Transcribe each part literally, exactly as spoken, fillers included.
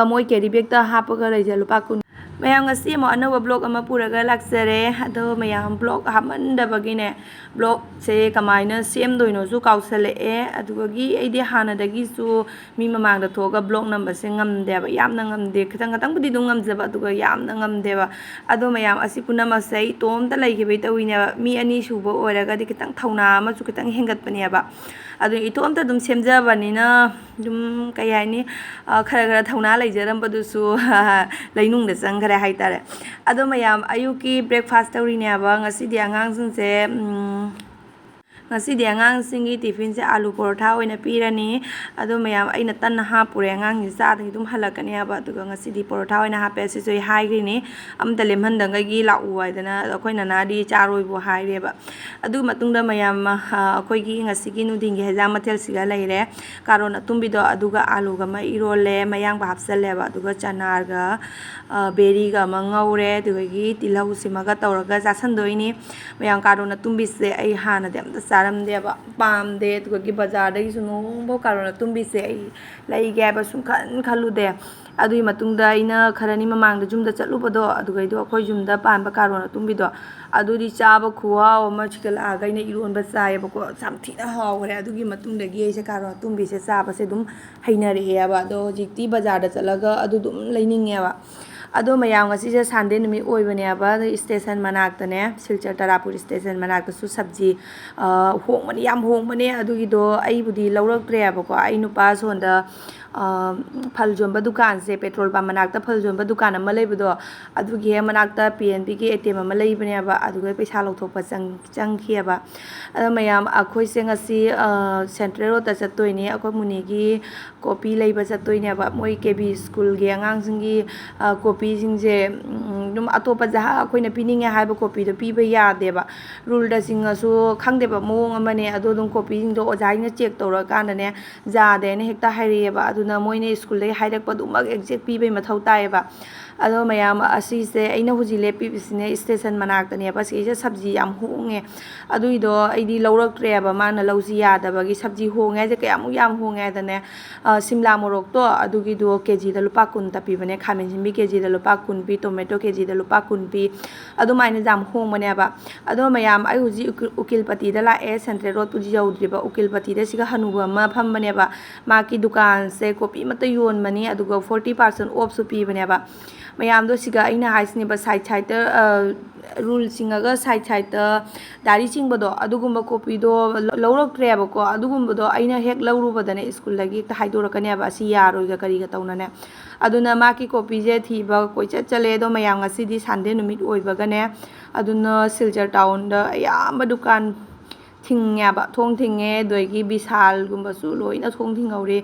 ꯃꯣꯏ carry bag ꯇ ꯍꯥꯞꯄꯒ ꯂꯩꯖꯩ, ꯂꯨꯄꯥ ꯀꯨꯟ꯫ ꯃꯌꯥꯝ, ꯉꯁꯤ ꯑꯃꯨꯛ ꯑꯅꯧꯕ vlog ꯑꯃ ꯄꯨꯔꯒ ꯂꯥꯛꯆꯔꯦ꯫ ꯑꯗꯣ ꯃꯌꯥꯝ, vlog ꯍꯥꯞꯃꯟꯗꯕꯒꯤꯅꯦ, vlog ꯁꯦ ꯀꯃꯥꯏꯅ ꯁꯦꯝꯗꯣꯏꯅꯣꯁꯨ ꯀꯥꯎꯁꯜꯂꯛꯑꯦ꯫ ꯑꯗꯨꯗꯒꯤ ꯑꯩꯗꯤ ꯍꯥꯟꯅꯗꯒꯤꯁꯨ ꯃꯤ ꯃꯃꯥꯡꯗ ꯊꯣꯛꯑꯒ vlog ꯅꯝꯕꯁꯦ ꯉꯝꯗꯦꯕ, ꯌꯥꯝꯅ ꯉꯝꯗꯦ꯫ ꯈꯤꯇꯪ ꯈꯤꯇꯪꯕꯨꯗꯤ ꯑꯗꯨꯝ ꯉꯝꯖꯕ, ꯑꯗꯨꯒ ꯌꯥꯝꯅ ꯉꯝꯗꯦꯕ꯫ ꯑꯗꯣ ꯃꯌꯥꯝ, ꯑꯁꯤ ꯄꯨꯝꯅꯃꯛꯁꯦ ꯑꯩ ꯏꯇꯣꯝꯇ ꯂꯩꯈꯤꯕꯩ ꯇꯧꯋꯤꯅꯦꯕ꯫ ꯃꯤ ꯑꯅꯤ ꯁꯨꯕ ꯑꯣꯏꯔꯒꯗꯤ ꯈꯤꯇꯪ ꯊꯧꯅꯥ ꯑꯃꯁꯨ ꯈꯤꯇꯪ ꯍꯦꯟꯒꯠꯄꯅꯦꯕ꯫ ꯑꯗꯨ ꯏꯇꯣꯝꯇ ꯑꯗꯨꯝ ꯁꯦꯝꯖꯕꯅꯤꯅ, ꯑꯗꯨꯝ, ꯀꯩ ꯍꯥꯏꯅꯤ, ꯑ, ꯈꯔ ꯈꯔ ꯊꯧꯅꯥ ꯂꯩꯖꯔꯝꯕꯗꯨꯁꯨ ꯂꯩꯅꯨꯡꯗ ꯆꯪꯈ꯭ꯔꯦ ꯍꯥꯏꯇꯥꯔꯦ꯫ ꯑꯗꯣ ꯃꯌꯥꯝ, ꯑꯌꯨꯛꯀꯤ breakfast ꯇꯧꯔꯤꯅꯦꯕ꯫ ꯉꯁꯤꯗꯤ ꯑꯉꯥꯡꯁꯤꯡꯁꯦ, ꯎꯝ, ꯉꯁꯤꯗꯤ ꯑꯉꯥꯡꯁꯤꯡꯒꯤ tiffin ꯁꯦ ꯑꯥꯂꯨ ꯄꯣꯔꯣꯊꯥ ꯑꯣꯏꯅ ꯄꯤꯔꯅꯤ꯫ ꯑꯗꯣ ꯃꯌꯥꯝ, ꯑꯩꯅ ꯇꯟꯅ ꯍꯥꯞꯄꯨꯔꯦ, ꯑꯉꯥꯡꯁꯤꯡꯁꯦ ꯆꯥꯗꯒꯤ ꯑꯗꯨꯝ ꯍꯜꯂꯛꯀꯅꯦꯕ꯫ ꯑꯗꯨꯒ ꯉꯁꯤꯗꯤ ꯄꯣꯔꯣꯊꯥ ꯑꯣꯏꯅ ꯍꯥꯞꯄꯦ꯫ ꯑꯁꯤꯁꯨ ꯑꯩ ꯍꯥꯏꯈ꯭ꯔꯤꯅꯤ, "ꯑꯝꯇ ꯂꯦꯝꯍꯟꯗꯉꯩꯒꯤ ꯂꯥꯛꯎ" ꯍꯥꯏꯗꯅ꯫ ꯑꯩꯈꯣꯏ ꯅꯅꯥꯗꯤ ꯆꯥꯔꯣꯏꯕꯨ ꯍꯥꯏꯔꯦꯕ꯫ ꯑꯗꯨ ꯃꯇꯨꯡꯗ ꯃꯌꯥꯝ, ꯑ, ꯑꯩꯈꯣꯏꯒꯤ ꯉꯁꯤꯒꯤ ꯅꯨꯡꯊꯤꯟꯒꯤ ꯍꯦꯟꯖꯥꯡ ꯃꯊꯦꯜꯁꯤꯒ ꯂꯩꯔꯦ꯫ ꯀꯥꯔꯣꯟ ꯑꯇꯨꯝꯕꯤꯗꯣ ꯑꯗꯨꯒ ꯑꯥꯂꯨꯒ ꯑꯃ ꯏꯔꯣꯜꯂꯦ, ꯃꯌꯥꯡꯕ ꯍꯥꯞꯆꯜꯂꯦꯕ, ꯑꯗꯨꯒ ꯆꯅꯥꯒ, ꯑ, ꯕꯦꯔꯤꯒ ꯑꯃ ꯉꯧꯔꯦ, ꯑꯗꯨꯗꯒꯤ ꯇꯤꯜꯍꯧꯁꯤꯃꯒ ꯇꯧꯔꯒ ꯆꯥꯁꯟꯗꯣꯏꯅꯤ꯫ ꯃꯌꯥꯝ, ꯀꯥꯔꯣꯟ ꯑꯇꯨꯝꯕꯤꯁꯦ ꯑꯩ ꯍꯥꯟꯅꯗꯤ ꯑꯝꯇ ꯆꯥꯔꯝꯗꯦꯕ, ꯄꯥꯝꯗꯦ꯫ ꯑꯗꯨꯗꯒꯤ ꯕꯖꯥꯔꯗꯒꯤꯁꯨ ꯅꯣꯡꯐꯥꯎ ꯀꯥꯔꯣꯟ ꯑꯇꯨꯝꯕꯤꯁꯦ ꯑꯩ ꯂꯩꯒꯦ ꯍꯥꯏꯕ ꯁꯨꯡꯈꯟ ꯈꯜꯂꯨꯗꯦ꯫ ꯑꯗꯨꯒꯤ ꯃꯇꯨꯡꯗ ꯑꯩꯅ ꯈꯔꯅꯤ ꯃꯃꯥꯡꯗ ꯌꯨꯝꯗ ꯆꯠꯂꯨꯕꯗꯣ, ꯑꯗꯨꯒꯩꯗꯣ ꯑꯩꯈꯣꯏ ꯌꯨꯝꯗ ꯄꯥꯟꯕ ꯀꯥꯔꯣꯟ ꯑꯇꯨꯝꯕꯤꯗꯣ, ꯑꯗꯨꯗꯤ ꯆꯥꯕ ꯈꯨꯍꯥꯎ ꯑꯃ꯫ ꯁꯤꯗ ꯂꯥꯛꯑꯒ ꯑꯩꯅ ꯏꯔꯣꯟꯕ ꯆꯥꯏꯌꯦꯕꯀꯣ, ꯌꯥꯝ ꯊꯤꯅ ꯍꯥꯎꯈ꯭ꯔꯦ꯫ ꯑꯗꯨꯒꯤ ꯃꯇꯨꯡꯗꯒꯤ ꯑꯩꯁꯦ ꯀꯥꯔꯣꯟ ꯑꯇꯨꯝꯕꯤꯁꯦ ꯆꯥꯕꯁꯦ ꯑꯗꯨꯝ ꯍꯩꯅꯔꯛꯑꯦꯕ꯫ ꯑꯗꯣ ꯍꯧꯖꯤꯛꯇꯤ ꯕꯖꯥꯔꯗ ꯆꯠꯂꯒ ꯑꯗꯨ ꯑꯗꯨꯝ ꯂꯩꯅꯤꯡꯉꯦꯕ꯫ ꯑꯗꯣ ꯃꯌꯥꯝ, ꯉꯁꯤꯁꯦ Sunday ꯅꯨꯃꯤꯠ ꯑꯣꯏꯕꯅꯦꯕ, ꯑꯗꯣ station ꯃꯅꯥꯛꯇꯅꯦ, ꯁꯤꯜꯆꯔ ꯇꯔꯥꯄꯨꯔ station ꯃꯅꯥꯛꯇꯁꯨ ꯁꯕꯖꯤ, ꯑ, ꯍꯣꯡꯕꯅꯤ, ꯌꯥꯝ ꯍꯣꯡꯕꯅꯦ꯫ ꯑꯗꯨꯒꯤꯗꯣ ꯑꯩꯕꯨꯗꯤ ꯂꯧꯔꯛꯇ꯭ꯔꯦꯕꯀꯣ, ꯑꯩ ꯅꯨꯄꯥ ꯁꯣꯟꯗ, ꯑ, ꯐꯜ ꯌꯣꯟꯕ ꯗꯨꯀꯥꯟꯁꯦ, petrol pump ꯃꯅꯥꯛꯇ ꯐꯜ ꯌꯣꯟꯕ ꯗꯨꯀꯥꯟ ꯑꯃ ꯂꯩꯕꯗꯣ, ꯑꯗꯨꯒꯤ ꯍꯦꯛ ꯃꯅꯥꯛꯇ P N B ꯒꯤ A T M ꯑꯃ ꯂꯩꯕꯅꯦꯕ, ꯑꯗꯨꯒ ꯄꯩꯁꯥ ꯂꯧꯊꯣꯛꯄ ꯆꯪ-, ꯆꯪꯈꯤꯑꯕ꯫ ꯑꯗꯣ ꯃꯌꯥꯝ, ꯑꯩꯈꯣꯏꯁꯦ ꯉꯁꯤ, ꯑ, Central Road ꯇ ꯆꯠꯇꯣꯏꯅꯦ, ꯑꯩꯈꯣꯏ ꯃꯨꯅꯤꯒꯤ ꯀꯣꯄꯤ ꯂꯩꯕ ꯆꯠꯇꯣꯏꯅꯦꯕ꯫ ꯃꯣꯏ K V school ꯒꯤ ꯑꯉꯥꯡꯁꯤꯡꯒꯤ, ꯑ, ꯀꯣꯄꯤꯁꯤꯡꯁꯦ, ꯎꯝ, ꯑꯗꯨꯝ ꯑꯇꯣꯞꯄ ꯖꯍꯥ ꯑꯩꯈꯣꯏꯅ ꯄꯤꯅꯤꯡꯉꯦ ꯍꯥꯏꯕ ꯀꯣꯄꯤꯗꯣ ꯄꯤꯕ ꯌꯥꯗꯦꯕ꯫ Rule ꯇ ꯆꯤꯡꯉꯁꯨ ꯈꯪꯗꯦꯕ, ꯃꯑꯣꯡ ꯑꯃꯅꯦ꯫ ꯑꯗꯣ ꯑꯗꯨꯝ ꯀꯣꯄꯤꯁꯤꯡꯗꯣ ꯑꯣꯖꯥꯁꯤꯡꯅ check ꯇꯧꯔꯀꯥꯟꯗꯅꯦ, ꯌꯥꯗꯦꯅ ꯍꯦꯛꯇ ꯍꯥꯏꯔꯛꯑꯦꯕ꯫ ꯑꯗꯨꯅ ꯃꯣꯏꯅ ꯁ꯭ꯀꯨꯜꯗꯒꯤ ꯍꯥꯏꯔꯛꯄ ꯑꯗꯨꯃꯛ ꯑꯦꯛꯖꯦꯛ ꯄꯤꯕꯩ ꯃꯊꯧ ꯇꯥꯏꯌꯦꯕ꯫ ꯑꯗꯣ ꯃꯌꯥꯝ, ꯑꯁꯤꯁꯦ ꯑꯩꯅ ꯍꯧꯖꯤꯛ ꯂꯦꯞꯄꯤꯕꯁꯤꯅꯦ ꯁ꯭ꯇꯦꯁꯟ ꯃꯅꯥꯛꯇꯅꯦꯕ꯫ ꯁꯤꯁꯦ ꯁꯕꯖꯤ ꯌꯥꯝ ꯍꯣꯡꯉꯦ꯫ ꯑꯗꯨꯏꯗꯣ ꯑꯩꯗꯤ ꯂꯧꯔꯛꯇ꯭ꯔꯦꯕ, ꯃꯥꯅ ꯂꯧꯁꯤ ꯌꯥꯗꯕꯒꯤ꯫ ꯁꯕꯖꯤ ꯍꯣꯡꯉꯦ ꯍꯥꯏꯁꯦ ꯀꯌꯥꯃꯨꯛ ꯌꯥꯝ ꯍꯣꯡꯉꯦ ꯍꯥꯏꯗꯅꯦ, ꯑ, ꯁꯤꯝꯂꯥ ꯃꯣꯔꯣꯛꯇꯣ ꯑꯗꯨꯒꯤꯗꯣ ꯀꯦ ꯖꯤꯗ ꯂꯨꯄꯥ ꯀꯨꯟꯇ ꯄꯤꯕꯅꯦ, ꯈꯥꯃꯦꯟ ꯑꯁꯤꯟꯕꯤ ꯀꯦ ꯖꯤꯗ ꯂꯨꯄꯥ ꯀꯨꯟ ꯄꯤ, ꯇꯣꯃꯦꯇꯣ ꯀꯦ ꯖꯤꯗ ꯂꯨꯄꯥ ꯀꯨꯟ ꯄꯤ꯫ ꯑꯗꯨꯃꯥꯏꯅ ꯌꯥꯝ ꯍꯣꯡꯕꯅꯦꯕ꯫ ꯑꯗꯣ ꯃꯌꯥꯝ, ꯑꯩ ꯍꯧꯖꯤꯛ ꯎꯀꯤ-, ꯎꯀꯤꯜꯄꯇꯤꯗ ꯂꯥꯛꯑꯦ, ꯁꯦꯟꯇ꯭ꯔꯦꯜ ꯔꯣꯗꯄꯨꯗꯤ ꯌꯧꯗ꯭ꯔꯤꯕ꯫ ꯎꯀꯤꯜꯄꯇꯤꯗ ꯁꯤꯒ ꯍꯅꯨꯕ ꯑꯃ ꯐꯝꯕꯅꯦꯕ꯫ ꯃꯥꯒꯤ ꯗꯨꯀꯥꯟꯁꯦ ꯀꯣꯐꯤ ꯑꯃꯠꯇ ꯌꯣꯟꯕꯅꯤ, ꯑꯗꯨꯒ forty percent offꯁꯨ ꯄꯤꯕꯅꯦꯕ꯫ ꯃꯌꯥꯝꯗꯣ ꯁꯤꯒ ꯑꯩꯅ ꯍꯥꯏꯁꯤꯅꯦꯕ, ꯁꯥꯏꯠ ꯁꯥꯏꯠꯇ, ꯑ, ꯔꯨꯜ ꯆꯤꯡꯉꯒ ꯁꯥꯏꯠ ꯁꯥꯏꯠꯇ ꯗꯥꯔꯤ ꯆꯤꯡꯕꯗꯣ, ꯑꯗꯨꯒꯨꯝꯕ ꯀꯣꯐꯤꯗꯣ ꯂꯧꯔꯛꯇ꯭ꯔꯦꯕꯀꯣ꯫ ꯑꯗꯨꯒꯨꯝꯕꯗꯣ ꯑꯩꯅ ꯍꯦꯛ ꯂꯧꯔꯨꯕꯗꯅꯦ, ꯁ꯭ꯀꯨꯜꯗꯒꯤ ꯍꯦꯛꯇ ꯍꯥꯏꯗꯣꯔꯛꯀꯅꯦꯕ, ꯑꯁꯤ ꯌꯥꯔꯣꯏꯒ ꯀꯔꯤꯒ ꯇꯧꯅꯅꯦ꯫ ꯑꯗꯨꯅ ꯃꯥꯒꯤ ꯀꯣꯐꯤꯁꯦ ꯊꯤꯕ ꯀꯣꯏꯆꯠ ꯆꯠꯂꯦ꯫ ꯑꯗꯣ ꯃꯌꯥꯝ, ꯉꯁꯤꯗꯤ ꯁꯟꯗꯦ ꯅꯨꯃꯤꯠ ꯑꯣꯏꯕꯒꯅꯦ, ꯑꯗꯨꯅ ꯁꯤꯜꯆꯔ ꯇꯥꯎꯟꯗ ꯑꯌꯥꯝꯕ ꯗꯨꯀꯥꯟ ꯊꯤꯡꯉꯦꯕ, ꯊꯣꯡ ꯊꯤꯡꯉꯦ꯫ ꯑꯗꯒꯤ ꯕꯤꯁꯥꯜꯒꯨꯝꯕꯁꯨ ꯂꯣꯏꯅ ꯊꯣꯡ ꯊꯤꯡꯍꯧꯔꯦ꯫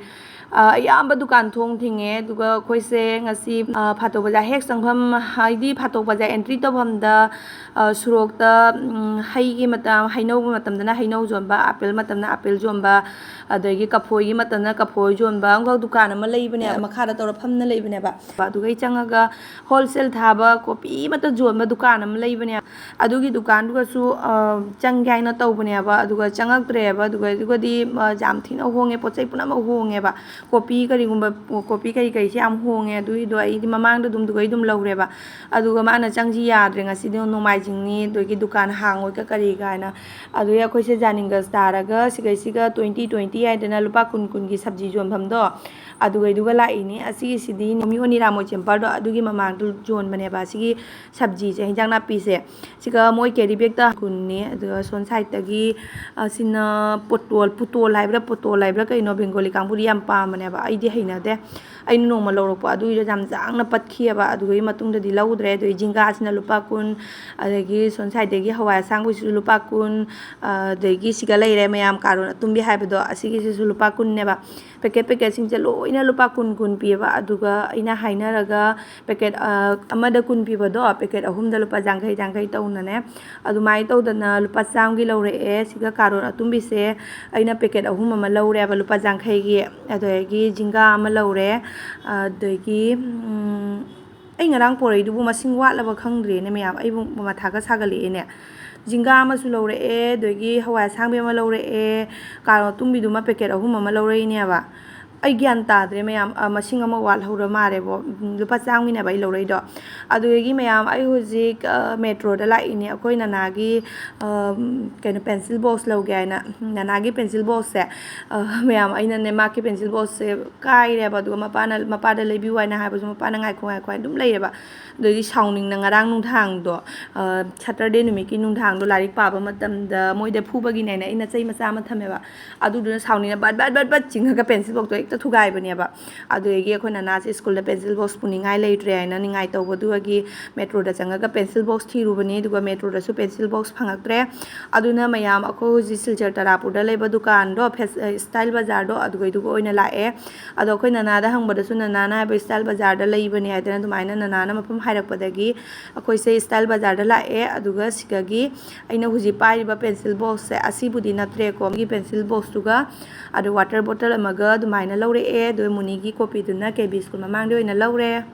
ꯑ, ꯑꯌꯥꯝꯕ ꯗꯨꯀꯥꯟ ꯊꯣꯡ ꯊꯤꯡꯉꯦ꯫ ꯑꯗꯨꯒ ꯑꯩꯈꯣꯏꯁꯦ ꯉꯁꯤ, ꯑ, ꯐꯥꯇꯣꯛ ꯕꯖꯥꯔ ꯍꯦꯛ ꯆꯪꯐꯝ, ꯍꯥꯏꯗꯤ ꯐꯥꯇꯣꯛ ꯕꯖꯥꯔ entry ꯇꯧꯐꯝꯗ, ꯑ, ꯁꯣꯔꯣꯛꯇ, ꯎꯝ, ꯍꯩꯒꯤ ꯃꯇꯝ, ꯍꯩꯅꯧꯒꯤ ꯃꯇꯝꯗꯅ ꯍꯩꯅꯧ ꯌꯣꯟꯕ, ꯑꯥꯄꯦꯜ ꯃꯇꯝꯗ ꯑꯥꯄꯦꯜ ꯌꯣꯟꯕ, ꯑꯗꯒꯤ ꯀꯐꯣꯏꯒꯤ ꯃꯇꯝꯗ ꯀꯐꯣꯏ ꯌꯣꯟꯕ ꯑꯃꯈꯛ ꯗꯨꯀꯥꯟ ꯑꯃ ꯂꯩꯕꯅꯦ, ꯃꯈꯥꯗ ꯇꯧꯔ ꯐꯝꯅ ꯂꯩꯕꯅꯦꯕ꯫ ꯑꯗꯨꯒ ꯑꯩ ꯆꯪꯉꯒ wholesale ꯊꯥꯕ ꯀꯣꯐꯤ ꯑꯃꯠꯇ ꯌꯣꯟꯕ ꯗꯨꯀꯥꯟ ꯑꯃ ꯂꯩꯕꯅꯦ꯫ ꯑꯗꯨꯒꯤ ꯗꯨꯀꯥꯟꯗꯨꯒꯁꯨ, ꯑ, ꯆꯪꯒꯦ ꯍꯥꯏꯅ ꯇꯧꯕꯅꯦꯕ, ꯑꯗꯨꯒ ꯆꯪꯉꯛꯇ꯭ꯔꯦꯕ꯫ ꯑꯗꯨꯒ, ꯑꯗꯨꯒꯗꯤ, ꯑ, ꯌꯥꯝ ꯊꯤꯅ ꯍꯣꯡꯉꯦ, ꯄꯣꯠ ꯆꯩ ꯄꯨꯝꯅꯃꯛ ꯍꯣꯡꯉꯦꯕ꯫ ꯀꯣꯐꯤ ꯀꯔꯤꯒꯨꯝꯕ, ꯀꯣꯐꯤ ꯀꯔꯤ ꯀꯔꯤꯁꯦ ꯌꯥꯝ ꯍꯣꯡꯉꯦ꯫ ꯑꯗꯨꯒꯤꯗꯣ ꯑꯩꯗꯤ ꯃꯃꯥꯡꯗ ꯑꯗꯨꯝ, ꯑꯗꯨꯒꯩ ꯑꯗꯨꯝ ꯂꯧꯔꯦꯕ꯫ ꯑꯗꯨꯒ ꯃꯥꯅ, "ꯆꯪꯁꯤ ꯌꯥꯗ꯭ꯔꯦ, ꯉꯁꯤꯗꯤ ꯅꯣꯡꯃꯥꯏꯖꯤꯡꯅꯤ, ꯑꯗꯨꯒꯤ ꯗꯨꯀꯥꯟ ꯍꯥꯡꯉꯣꯏꯒ ꯀꯔꯤꯒ" ꯍꯥꯏꯅ꯫ ꯑꯗꯨꯒꯤ ꯑꯩꯈꯣꯏꯁꯦ ꯖꯥꯅꯤꯡꯒꯁ ꯇꯥꯔꯒ ꯁꯤꯒꯩꯁꯤꯒ twenty twenty ꯍꯥꯏꯗꯅ ꯂꯨꯄꯥ ꯀꯨꯟ ꯀꯨꯟꯒꯤ ꯁꯕꯖꯤ ꯌꯣꯟꯐꯝꯗꯣ, ꯑꯗꯨꯒꯩꯗꯨꯒ ꯂꯥꯛꯏꯅꯤ꯫ ꯑꯁꯤꯒꯤꯁꯤꯗꯤ ꯅꯣꯃꯤ ꯑꯣꯅꯤꯔꯥꯃꯣꯏ ꯆꯦꯝꯄꯔꯗꯣ, ꯑꯗꯨꯒꯤ ꯃꯃꯥꯡꯗ ꯌꯣꯟꯕꯅꯦꯕ꯫ ꯑꯁꯤꯒꯤ ꯁꯕꯖꯤꯁꯦ, ꯍꯤꯟꯖꯥꯡ ꯅꯥꯄꯤꯁꯦ, ꯁꯤꯒ ꯃꯣꯏ ꯀꯦꯔꯤ ꯕꯦꯒꯇ ꯀꯨꯟꯅꯤ꯫ ꯑꯗꯨꯒ ꯁꯣꯝ ꯁꯥꯏꯠꯇꯒꯤ, ꯑ, ꯁꯤꯅ ꯄꯣꯇꯣꯜ, ꯄꯨꯇꯣꯜ ꯍꯥꯏꯕ꯭ꯔꯥ, ꯄꯣꯇꯣꯜ ꯍꯥꯏꯕ꯭ꯔꯥ ꯀꯩꯅꯣ, ꯕꯦꯡꯒꯣꯂꯤ ꯀꯥꯡꯕꯨꯗꯤ ꯌꯥꯝ ꯄꯥꯝꯕꯅꯦꯕ, ꯑꯩꯗꯤ ꯍꯩꯅꯗꯦ꯫ ꯑꯩꯅ ꯅꯣꯡꯃ ꯂꯧꯔꯛꯄ ꯑꯗꯨꯒꯤꯗꯣ ꯌꯥꯝ ꯌꯥꯡꯅ ꯄꯠꯈꯤꯑꯕ, ꯑꯗꯨꯒꯤ ꯃꯇꯨꯡꯗꯗꯤ ꯂꯧꯗ꯭ꯔꯦ꯫ ꯑꯗꯨꯒꯤ ꯖꯤꯡꯒꯥꯁꯤꯅ ꯂꯨꯄꯥ ꯀꯨꯟ, ꯑꯗꯒꯤ ꯁꯣꯝ ꯁꯥꯏꯠꯇꯒꯤ ꯍꯋꯥꯏ ꯑꯁꯥꯡꯕꯤꯁꯤꯁꯨ ꯂꯨꯄꯥ ꯀꯨꯟ, ꯑꯗꯒꯤ ꯁꯤꯒ ꯂꯩꯔꯦ ꯃꯌꯥꯝ, ꯀꯥꯔꯣꯠ ꯑꯇꯨꯝꯕꯤ ꯍꯥꯏꯕꯗꯣ, ꯑꯁꯤꯒꯤꯁꯤꯁꯨ ꯂꯨꯄꯥ ꯀꯨꯟꯅꯦꯕ꯫ ꯄꯦꯀꯦꯠ ꯄꯦꯀꯦꯠꯁꯤꯡꯁꯦ ꯂꯣꯏ ꯑꯩꯅ ꯂꯨꯄꯥ ꯀꯨꯟ ꯀꯨꯟ ꯄꯤꯌꯦꯕ, ꯑꯗꯨꯒ ꯑꯩꯅ ꯍꯥꯏꯅꯔꯒ ꯄꯦꯀꯦꯠ, ꯑ, ꯑꯃꯗ ꯀꯨꯟ ꯄꯤꯕꯗꯣ ꯄꯦꯀꯦꯠ ꯑꯍꯨꯝꯗ ꯂꯨꯄꯥ ꯌꯥꯡꯈꯩ ꯌꯥꯡꯈꯩ ꯇꯧꯅꯅꯦ꯫ ꯑꯗꯨꯃꯥꯏꯅ ꯇꯧꯗꯅ ꯂꯨꯄꯥ ꯆꯥꯝꯃꯒꯤ ꯂꯧꯔꯛꯑꯦ꯫ ꯁꯤꯒ ꯀꯥꯔꯣꯠ ꯑꯇꯨꯝꯕꯤꯁꯦ ꯑꯩꯅ ꯄꯦꯀꯦꯠ ꯑꯍꯨꯝ ꯑꯃ ꯂꯧꯔꯦꯕ ꯂꯨꯄꯥ ꯌꯥꯡꯈꯩꯒꯤ, ꯑꯗꯒꯤ ꯖꯤꯡꯒꯥ ꯑꯃ ꯂꯧꯔꯦ, ꯑꯗꯒꯤ, ꯎꯝ, ꯑꯩ ꯉꯔꯥꯡ ꯄꯣꯔꯛꯏꯗꯨꯕꯨ ꯃꯁꯤꯡ ꯋꯥꯠꯂꯕ ꯈꯪꯗ꯭ꯔꯦꯅꯦ ꯃꯌꯥꯝ, ꯑꯩꯕꯨ ꯃꯊꯥꯒ ꯁꯥꯒꯠꯂꯛꯑꯦꯅꯦ꯫ ꯖꯤꯡꯒꯥ ꯑꯃꯁꯨ ꯂꯧꯔꯛꯑꯦ, ꯑꯗꯒꯤ ꯍꯋꯥꯏ ꯑꯁꯥꯡꯕꯤ ꯑꯃ ꯂꯧꯔꯛꯑꯦ, ꯀꯥꯔꯣꯠ ꯑꯇꯨꯝꯕꯤꯗꯨꯃ ꯄꯦꯀꯦꯠ ꯑꯍꯨꯝ ꯑꯃ ꯂꯧꯔꯛꯏꯅꯦꯕ꯫ ꯑꯩ ꯒ꯭ꯌꯥꯟ ꯇꯥꯗ꯭ꯔꯦ ꯃꯌꯥꯝ, ꯑ, ꯃꯁꯤꯡ ꯑꯃ ꯋꯥꯠꯍꯧꯔ ꯃꯥꯜꯂꯦꯕꯣ꯫ ꯎꯝ, ꯂꯨꯄꯥ ꯆꯥꯝꯃꯒꯤꯅꯦꯕ ꯑꯩ ꯂꯧꯔꯛꯏꯗꯣ꯫ ꯑꯗꯨꯗꯒꯤ ꯃꯌꯥꯝ, ꯑꯩ ꯍꯧꯖꯤꯛ, ꯑ, ꯃꯦꯇ꯭ꯔꯣꯗ ꯂꯥꯛꯏꯅꯦ꯫ ꯑꯩꯈꯣꯏ ꯅꯅꯥꯒꯤ, ꯑ, ꯀꯩꯅꯣ, ꯄꯦꯟꯁꯤꯜ ꯕꯣꯛꯁ ꯂꯧꯒꯦ ꯍꯥꯏꯅ꯫ ꯅꯅꯥꯒꯤ ꯄꯦꯟꯁꯤꯜ ꯕꯣꯛꯁꯁꯦ, ꯑ, ꯃꯌꯥꯝ, ꯑꯩꯅꯅꯦ ꯃꯥꯒꯤ ꯄꯦꯟꯁꯤꯜ ꯕꯣꯛꯁꯁꯦ ꯀꯥꯏꯔꯦꯕ꯫ ꯑꯗꯨꯒ ꯃꯄꯥꯅ, ꯃꯄꯥꯗ ꯂꯩꯕꯤꯌꯨ ꯍꯥꯏꯅ ꯍꯥꯏꯕꯁꯨ ꯃꯄꯥꯅ ꯉꯥꯏꯈꯣ ꯉꯥꯏꯈꯣ ꯍꯥꯏꯅ ꯑꯗꯨꯝ ꯂꯩꯌꯦꯕ꯫ ꯑꯗꯨꯗꯒꯤ ꯁꯥꯎꯅꯤꯡꯅ ꯉꯔꯥꯡ ꯅꯨꯡꯗꯥꯡꯗꯣ, ꯑ, ꯁꯇꯔꯗꯦ ꯅꯨꯃꯤꯠꯀꯤ ꯅꯨꯡꯗꯥꯡꯗꯣ ꯂꯥꯏꯔꯤꯛ ꯄꯥꯕ ꯃꯇꯝꯗ ꯃꯣꯏꯗ ꯐꯨꯕꯒꯤꯅꯦꯅ ꯑꯩꯅ ꯆꯩ ꯃꯆꯥ ꯑꯃ ꯊꯝꯃꯦꯕ꯫ ꯑꯗꯨꯗꯨꯅ ꯁꯥꯎꯅꯤꯡꯅ ꯕꯠ ꯕꯠ ꯕꯠ ꯕꯠ ꯆꯤꯡꯉꯒ ꯄꯦꯟꯁꯤꯜ ꯕꯣꯛꯁꯇꯣ ꯍꯦꯛꯇ ꯊꯨꯒꯥꯏꯕꯅꯦꯕ꯫ ꯑꯗꯨꯗꯒꯤ ꯑꯩꯈꯣꯏ ꯅꯅꯥꯁꯦ ꯁ꯭ꯀꯨꯜꯗ ꯄꯦꯟꯁꯤꯜ ꯕꯣꯛꯁ ꯄꯨꯅꯤꯡꯉꯥꯏ ꯂꯩꯇ꯭ꯔꯦ ꯍꯥꯏꯅ ꯅꯤꯡꯉꯥꯏ ꯇꯧꯕꯗꯨꯒꯤ ꯃꯦꯇ꯭ꯔꯣꯗ ꯆꯪꯉꯒ ꯄꯦꯟꯁꯤꯜ ꯕꯣꯛꯁ ꯊꯤꯔꯨꯕꯅꯤ, ꯑꯗꯨꯒ ꯃꯦꯇ꯭ꯔꯣꯗꯁꯨ ꯄꯦꯟꯁꯤꯜ ꯕꯣꯛꯁ ꯐꯪꯉꯛꯇ꯭ꯔꯦ꯫ ꯑꯗꯨꯅ ꯃꯌꯥꯝ ꯑꯩꯈꯣꯏ ꯍꯧꯖꯤꯛ ꯁꯤꯜꯆꯔ ꯇꯔꯥꯄꯨꯔꯗ ꯂꯩꯕ ꯗꯨꯀꯥꯟꯗꯣ, ꯐꯦꯁ-, ꯑ, ꯏꯁꯇꯥꯏꯜ ꯕꯖꯥꯔꯗꯣ, ꯑꯗꯨꯒꯩꯗꯨꯒ ꯑꯣꯏꯅ ꯂꯥꯛꯑꯦ꯫ ꯑꯗꯣ ꯑꯩꯈꯣꯏ ꯅꯅꯥꯗ ꯍꯪꯕꯗꯁꯨ ꯅꯅꯥꯅ ꯍꯥꯏꯕ ꯏꯁꯇꯥꯏꯜ ꯕꯖꯥꯔꯗ ꯂꯩꯕꯅꯦ ꯍꯥꯏꯗꯅ ꯑꯗꯨꯃꯥꯏꯅ ꯅꯅꯥꯅ ꯃꯐꯝ ꯍꯥꯏꯔꯛꯄꯗꯒꯤ ꯑꯩꯈꯣꯏꯁꯦ ꯏꯁꯇꯥꯏꯜ ꯕꯖꯥꯔꯗ ꯂꯥꯛꯑꯦ꯫ ꯑꯗꯨꯒ ꯁꯤꯗꯒꯤ ꯑꯩꯅ ꯍꯧꯖꯤꯛ ꯄꯥꯏꯔꯤꯕ ꯄꯦꯟꯁꯤꯜ ꯕꯣꯛꯁꯁꯦ, ꯑꯁꯤꯕꯨꯗꯤ ꯅꯠꯇ꯭ꯔꯦꯀꯣ, ꯃꯤꯒꯤ ꯄꯦꯟꯁꯤꯜ ꯕꯣꯛꯁꯇꯨꯒ ꯑꯗꯨ ꯋꯥꯇꯔ ꯕꯣꯇꯜ ꯑꯃꯒ ꯑꯗꯨꯃꯥꯏꯅ ꯂꯧꯔꯛꯑꯦ꯫ ꯑꯗꯨ ꯃꯨꯅꯤꯒꯤ ꯀꯣꯄꯤꯗꯨꯅ ꯀꯦ ꯕꯤ ꯁ꯭ꯀꯨꯜ ꯃꯃꯥꯡꯗ ꯑꯣꯏꯅ ꯂꯧꯔꯦ꯫